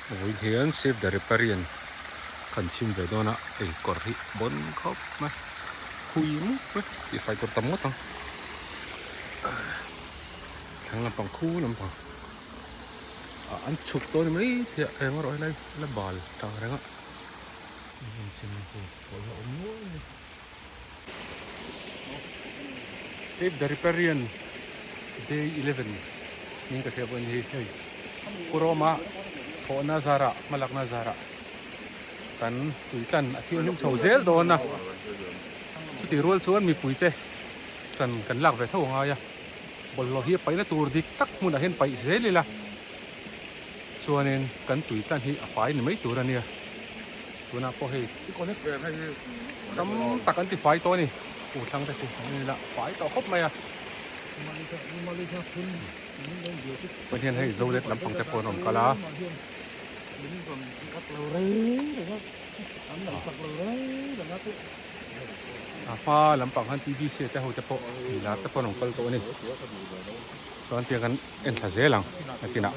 Vawiin hian Save the Riparian kan chhim ve dawn a, hei kawr hi bawn khawp mai, hui mup mai tih fai tur tam ngawt ang. Thlang lampang khu lampang ah an chhuk dawn ni mai thei a, eng erawh helai la bal tang reng a. Save the Riparian Day 11 ning ka hria pawh ni hei Puroma thawhna zarah hmalakna zarah kan tuitlan a thianghlim chho zel dawn a, chutih rual chuan mipuite tan kan lak ve tho angai a, bawlhhlawh hi a paihna tur dik tak hmunah hian paih zel ila chuanin kan tuitlan hi a fai ni mai tur a nia. Tunah pawh hei tam tak an ti fai tawh a ni. Pu thlang te chu an ila fai tawh khawp mai a. Pawn hian hei Zolet lampang te pawh an rawn kal a. A hma lampang khan TBC te ho te pawh lar te pawh an rawn kal tawh a ni. Chuan tiang kan en thla zel ang nakinah.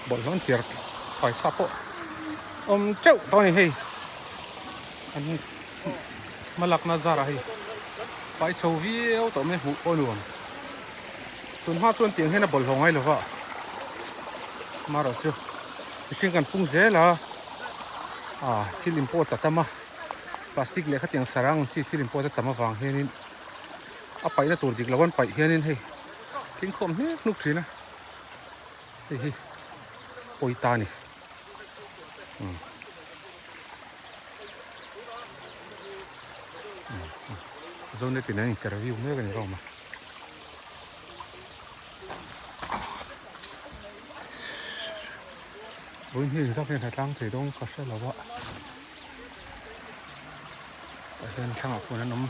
Bawlhhlawh an thliar faisa pawh awm teuh tawh a ni hei. An hmalakna zarah hei fai chho viau tawh mai hmuh pawh a nuam. Tun hma chuan tiang hian a bawlhhlawh ngai lova amaherawhchu mihring kan pung zel a, ah thil import a tam a, plastic leh khatiang sarang ang chi thil import a tam avang hianin a paihna tur dik lo an paih hianin hei thingkhawm hnek hnuk thin a, hei hi pawi ta a ni. Zonet in an interview mek a ni rawm a. Vawiin hi engzat nge tlang thei dawn ka hre lo a. Tah hian thlangah khuan an awm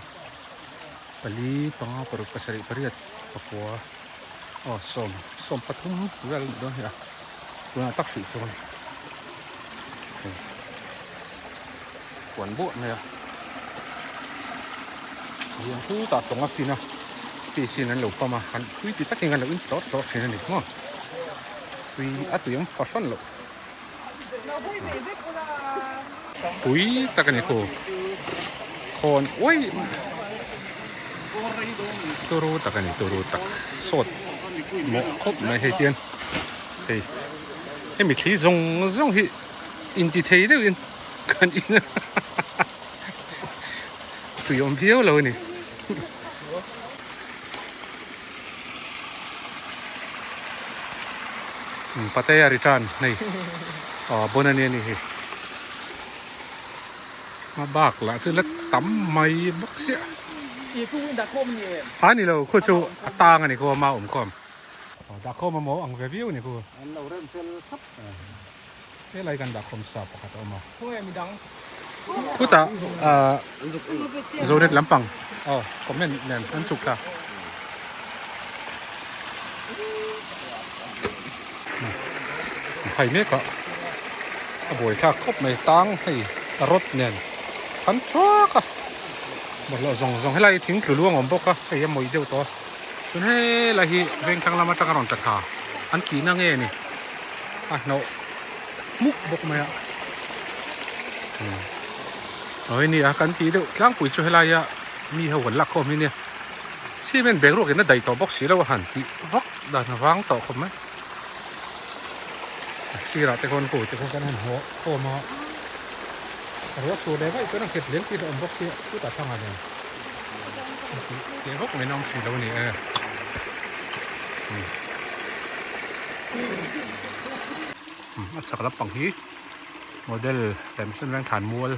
pali panga paruk pasarih pariat pakua aw sawm sawm pathum vel a nih dawn hi a tunah tak hrih chuan huan buah mai a hian khutah tawng a fin a fish in an lo pam a han tui ti takin an lo in tlawr tlawr thin a ni maw tui a tui ang fahran loh pui tak a ni khu khawn uai turu tak a ni turu tak sawt mawh khawp mai hei tian hei hemi thli zawng zawng hi inti thei deuhin kan in a tui awm viau lo a ni. Patea return hei aw bon ania ni hei a bak lah chu la tam mai bawk sia a ni lo khu chu a tang a ni khu a ma awm khawm aw dahkhawm a maw ang ve viau a ni khu an lo rem fel thlap helai kan dahkhawm sa pakhat a awm a khutah ah Zonet lampang aw comment nen an chhuk thla. Hai mek a a buai thlak khawp mai tang hei rod nen an thuak a bawlhhlawh zawng zawng helai thing tlu luang a awm bawk a hei a mawih deuh tawh a chuan helai hi vengthlang lam atanga rawn tla thla an tihna nge ni a hnawh hmuk bawk mai a Awii nia kan tih deuh tlangpui chu helaia mi ho kan lak khawm hi nia cement bag ruak in a daih tawh bawk si lo a han tih vak dan a vang tawh khawp mai a sirah te khawn hu te khawn kan han haw khawm a ruah sur leh vaih chuan a nghet lem tih a awm bawk sia chutah thangah nen tih teh vak mai na awm si lo a ni e. A chhak lampang hi model lem sawn veng thlan mual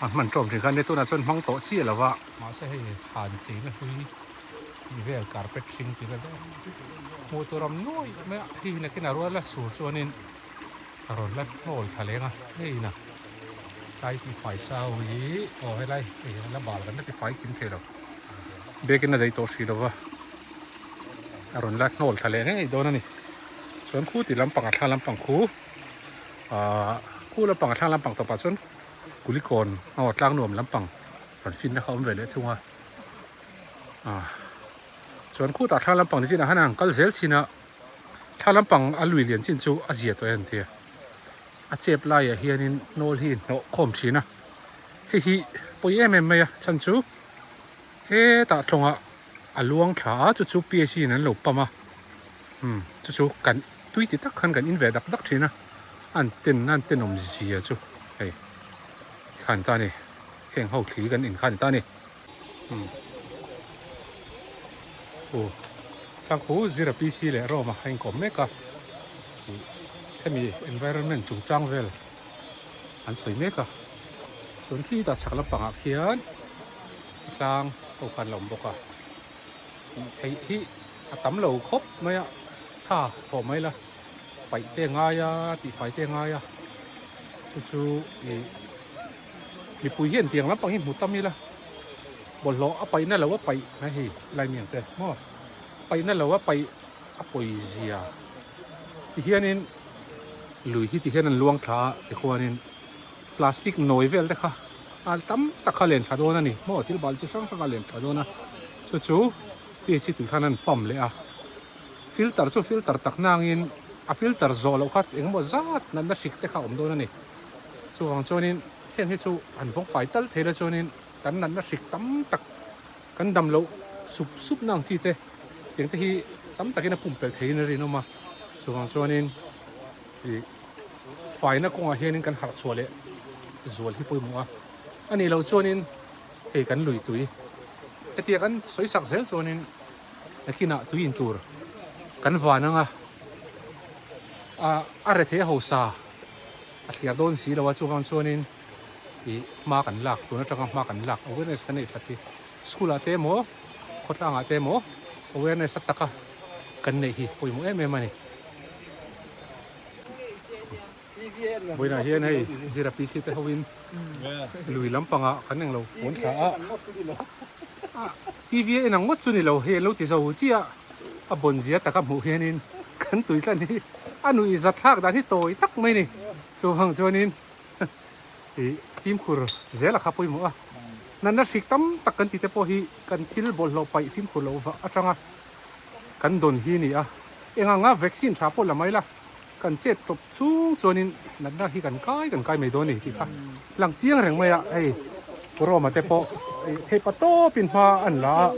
a hman tawm thin kha nia tunah chuan hmang tawh chiah lo va mahse hei thlan cheina hlui tih vel carpet hring tih vel hmuh tur awm nuai mai a hei hi nakin a rual a sur chuanin a rawn la hnawl thla leng a hei na. Tlai tih fai sa ho hi aw helai hei la bal kan la ti fai kim thei lo bag in a daih tawh hrih lova a rawn la hnawl thla leh ngei dawn a ni chuan khu ti lampang a thla lampang khu ahh khu lampang a thla lampang tawpah chuan kulikawn aw tlang nuam lampang rawn fin na kha a awm ve leh thung a ah chuan khutah thla lampang ni chinah khan a han kal zel chin a thla lampang a lui lian chin chu a zia tawh em tia. A chep laiah hianin hnawl hi hnawh khawm thin a, hei hi pawi em em mai a, chhan chu hetah tawngah a luang thla a, chu chu PAC in an lo pump a, umm chu chu kan tui ti tak khan kan in ve dak dak thin a, an ten an tenawm zia chu hei khan ta a ni, heng ho thli kan in kha a ni ta a ni. Umm aw thlang khu zira PC leh Rome a inkawm mek a. Hemi environment chungchang vel an sawi mek a, chuan khitah chhak lampangah khian tlang ho khan la awm bawk a, tih theih hi a tam lo khawp mai a, tha thawh mai la, paih te ngai a, tihfai te ngai a, chu chu ih mipui hian tiang lampang hi hmu tam ila, bawlhhlawh a paihna lo a paih a hei lai mi ang te maw paihna lo a paih. A pawizia ti hianin lui hi ti hian an luang thla a tikhuanin plastic nawi vel te kha a tam tak kha a len thla dawn a ni maw thil bal chi hrang hrang a len thla dawn a chu chu PHC tui khan an pump leh a filter chu filter tak nangin a filter zawh loh kha engemaw zat natna hrik te kha a awm dawn a ni chuvang chuanin heng hi chu an vawng fai tal thei la chuanin kan natna hrik tam tak kan dam loh sup sup na ang chi te. Tiang te hi tam takin a pumpelh theiin a rinawm a, chuvang chuanin ih faina kawngah hianin kan harh chhuah leh zual hi pawimawh a, a nih loh chuanin hei kan lui tui hetia kan sawi sak zel chuanin nakinah tui in tur kan van ang a, a rethei a hausa a thliar dawn si lo a, chuvang chuanin ih hma kan lak tun atanga hma kan lak awareness kan neih that hi school ah te emaw. Khawtlangah te emaw awareness a taka kan neih hi pawimawh em em a ni. Vawiinah hian hei Zira PC te hoin lui lampangah kan englo phone thla a, TV a en ang ngawt chu ni lo hei an lo ti zo chiah a bawn zia taka hmuh hianin kan tui tlan hi a nuih za thlak dan hi tawi tak mai ni. Chuvang chuanin Ih fimkhur zel a kha pawimawh a, natna hrik tam tak kan tih te pawh hi kan thil bawlhhlawh paih fimkhur loh vah atanga kan dawn hi a ni a, eng anga vaccine tha pawh la mai la, kan chet tawp chung chuanin natna hi kan kai kan kai mai dawn a ni tih kha lang chiang reng mai a, hei Roma te pawh theih pa tawpin hma an la a,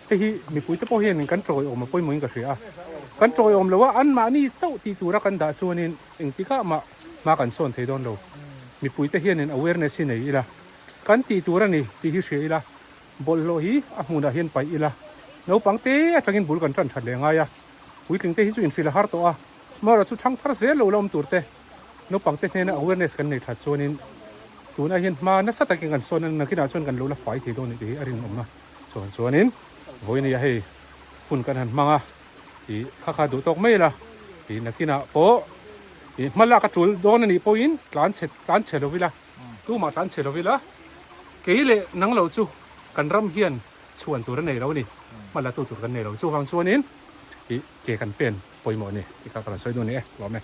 hei hi mipui te pawh hianin kan tawiawm a pawimawhin ka hria a, kan tawiawm lo a anmahni chauh tih tura kan dah chuanin Engtikah mah hma kan sawn thei dawn lo. Mipuite hianin awareness hi nei ila, kan tih tur a ni tih hi hria ila, bawlhhlawh hi a hmunah hian paih ila, naupang te atangin bul kan tan that leh ngai a, puitling te hi chu inhrilh a har tawh a, amaherawh chu thang thar zel lo la awm tur te, naupang te hnena awareness kan nei that chuanin tunah hian hma nasa takin kan sawn a, nakinah chuan kan lo la fai thei dawn ni tih hi a rinawm a, chuan chuanin vawinia hei hun kan han hmang a. Ih kha kha duh tawk mai ila ih nakinah pawh ih hma lak a tul dawn a nih pawhin tlan chhe tlan chhe lo ila tumah tlan chhe lo ila kei leh nang lo chu kan ram hian chhuan tur a nei lo a ni hma la tu tur kan nei lo chuvang chuanin ih ke kan pen pawimawh a ni tih kha ka rawn sawi dawn a ni e lawm e.